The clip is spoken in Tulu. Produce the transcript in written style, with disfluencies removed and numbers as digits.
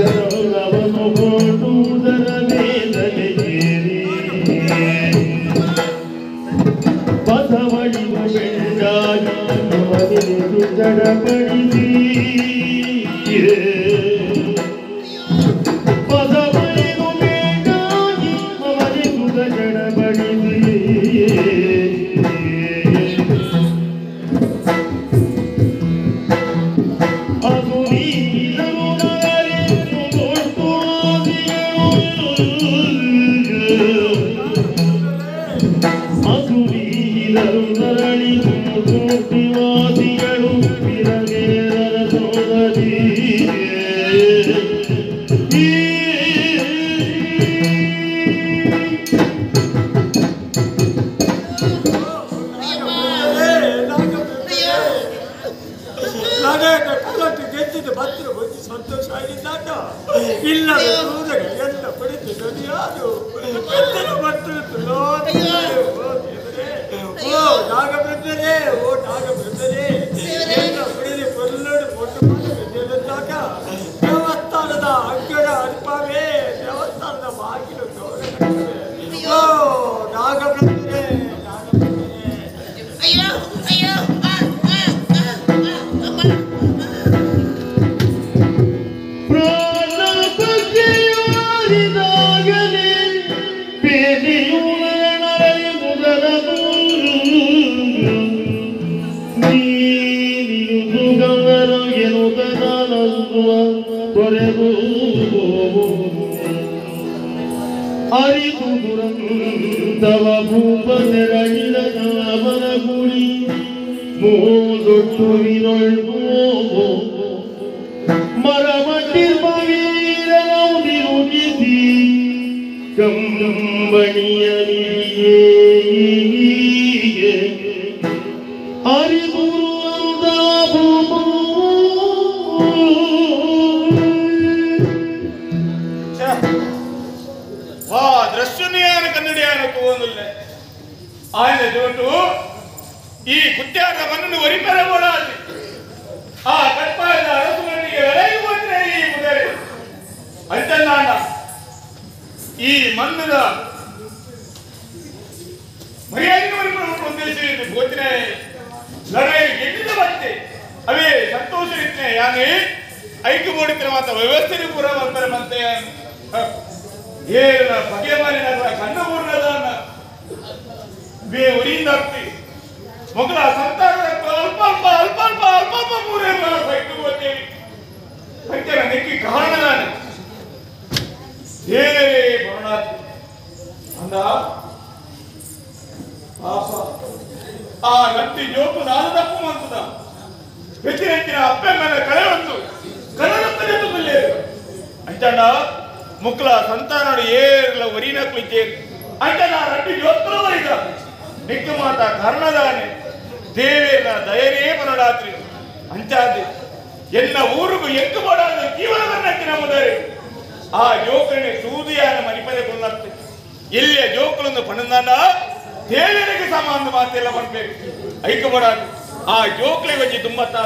ಶರಣವನು ಕೊಡುವುದರ ಮೇದಲೆಯೇರಿ ಪದವಳಿವ ಬೆಂಡಾಗಿ ಜಡಪಡಿಸಿ ಪದವಳಿದು ಬೆಂಡಾಗಿ ಮಮನಿಸುತ್ತ ಜಡಪಡಿಸಿ ಅದು ವಾಸಿಗಳು ವಿರಗೇರರ ಸೋದರಿ. ಸಂತೋಷ ಆಗಿದ್ದಾಗ ಇಲ್ಲ ಎಲ್ಲ ಪಡಿತು ಯಾರು ಓ ನಾಗಬ್ರಹ್ಮರೇ, ಓ ನಾಗಬ್ರಹ್ಮರೇ, ಎಲ್ಲ ಪಡೆದು ಕೊಲ್ಲೋಡು ಪೊಟ್ಟು ಮಾಡಿದಾಗ ದೇವಸ್ಥಾನದ ಅಂಗಡ ಅಲ್ಪವೇ, ದೇವಸ್ಥಾನದ ಬಾಗಿಲು ತೋರಣವೇ. ಓ ನಾಗಬ್ರಹ್ಮರೇ, ನಾಗಬ್ರಹ್ಮರೇ. ಅಯ್ಯೋ ಅಯ್ಯೋ. ಪ್ರಾಣ ಬಗೆಯಾರಿದಾಗಲೇ ಬೇಲಿಯು ತೊರೆದು ಅರಿತು ದುರಂತವ ಭೂಪ ನೆರಳಿನ ಕಾಮನ ಗುಡಿ ಮೂದೊಟ್ಟು ವಿನೊಳ್ಗೋ ಮರಮಟ್ಟಿರ್ಮ ವೀರನೌದಿರುಗಿಸಿ ಕಂಬಣಿಯ ಮಿಡಿಯೇ ಅರಿದು ಭೂಪ. ವಾ ದೃಶ್ಯನಿಯಾನ ಕನ್ನಡಿಯಾನ ತೋಂದುಲ್ಲೆ ఆయన చోటు ಈ ಕುತ್ಯಾರ ಮಣ್ಣನ್ನು ಒರಿಪೆರ ಕೊಡಾದಿ ಆ ಕಟ್ಪಾದ ಅರಸು ಮಣ್ಣಿಗೆ వెలయి ಹೋದ್ರೆ ಈ ಮುದರೆ ಅಂಚನ್ನಾಂಡ ಈ ಮಣ್ಣದ ಮರ್ಯಾದೆ ಒರಿಪೆರ ಉದ್ದೇಶ ಇದು ಗೋತಿನ ಲಡಾಯಿ ಗೆದ್ದಿದ ಬತ್ತೆ ಅವೇ ಸಂತೋಷ ಇತ್ತನೆ ಯಾನೆ ಐಕ್ಯ ಬೋಡಿತ್ತಿನ ಮಾತ ವ್ಯವಸ್ಥೆ ಪೂರ ಬರ್ತಾರೆ ಮಂತೆ ಏನ ಬಗೆ ಮಾರಿನ ಕಣ್ಣು ಪೂರ್ಣದಾನ ಬೇ ಉರಿಯಿಂದ ಮೊಗಲ ಸಂತಾನ ಅಲ್ಪ ಅಲ್ಪ ಅಲ್ಪ ಅಲ್ಪ ಅಲ್ಪ ಅಲ್ಪ ಮೂರೇ ಸೈತು ಹೋಗ್ತೇವೆ ಅಂಚನ ನೆಕ್ಕಿ ಕಾರಣದಾನೆ ಏನೇ ಬರುಣಾತಿ ಅಂದ ಪಾಪ ಆ ನಟ್ಟಿ ಜೋಕು ನಾನು ತಪ್ಪು ಮಂತದ ಹೆಚ್ಚಿನ ಹೆಚ್ಚಿನ ಅಪ್ಪೆ ಮೇಲೆ ಕಳೆ ಬಂತು ಕನ್ನಡ ಅಂಚಣ್ಣ ಮುಕ್ಲ ಸಂತಾನಡು ಏರ್ಲ ಒರಿನಕ್ಲು ಚೇರ್ ಅಂಚನ ರಡ್ಡಿ ಜೋತ್ರು ಒರಿದ ನಿಕ್ಕು ಮಾತ ಕರ್ಣದಾನೆ ದೇವೇರ್ನ ದಯನೇ ಪನಡಾತ್ರಿ ಅಂಚಾದಿ ಎಲ್ಲ ಊರಿಗೂ ಎಂಕು ಬಡಾದ ಜೀವನ ಬರ್ನಕ್ಕಿನ ಮುದರೆ ಆ ಜೋಕನೆ ಸೂದಿಯಾನ ಮನಿಪದೆ ಕೊನ್ನತ್ತೆ ಎಲ್ಲಿಯ ಜೋಕುಲೊಂದು ಪಣಂದಾನ ದೇವರಿಗೆ ಸಮಾನ ಮಾತೆಲ್ಲ ಬರ್ಬೇಕು ಐಕ ಬಡಾದ ಆ ಜೋಕ್ಲೆ ವಜ್ಜಿ ತುಂಬತ್ತ